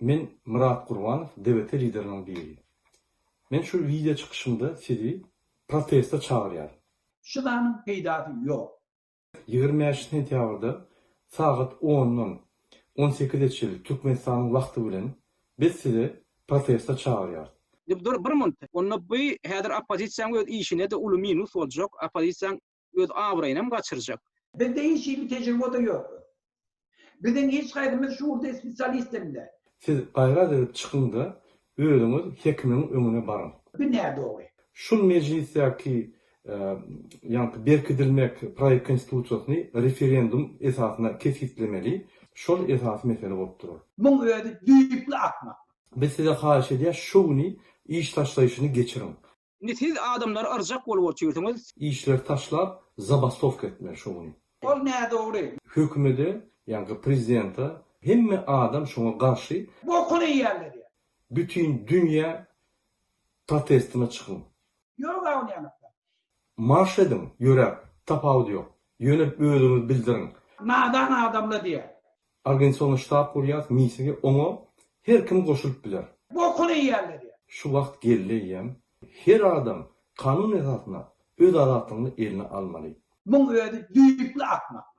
Men Myrat Gurbanow DBT lideriniň biri. Men şu wideo çykyşymda sizi proteste çagyrýaryn. Şu zanyň peýdasy ýok. 25 sentýabrda sagat ondan on sekize çenli Türkmenistanyň wagty bilen biz sizi proteste çagyrýarys. Dur bir munt. Onda bu häzir oppozisiýaň öz işine-de uly minus boljak, oppozisiýaň öz abraýynam gaçyrjak. Bizde hiç hili tejribe-de ýok. Biziň hiç haýsymyz şu ugurda spesialist hem däl. Siz gaýrat edip çykyňda özüňiz hekimiň öňüne baryň. Bu nädogry. Şul mejlisdäki ýaňky berkidilmek proýekt konstitusiýasyny referendum esasynda kesgitlemeli, şol esasy mesele bolup durar. Muň özi düýpli akmaklyk. Biz size haýyş edýäs şu güni iş taşlaýyşyny geçiriň. Indi siz adamlary yrjak bolup otyrsyňyz. Işleri taşlap zabastowka etmeli şo güni. Ol nädogry. Hökümede ýaňky prezidente hemme adam şoňa garşy. Bokuny iýerler ýa. Bütin dünýä protestine çykyň. Ýok a ony ýanakda. Marş ediň ýöräp tapawudy ýok. Ýöne özüňizi bildiriň. Nadan adamla diýä. Organizasion ştab gurýas mitinge oňa her kim goşulyp biler. Bokuny iýerler ýa. Şu wagt geldi eýýäm her adam kanun esasynda öz azatlygyny eline almaly. Muň özi düýpli akmaklyk.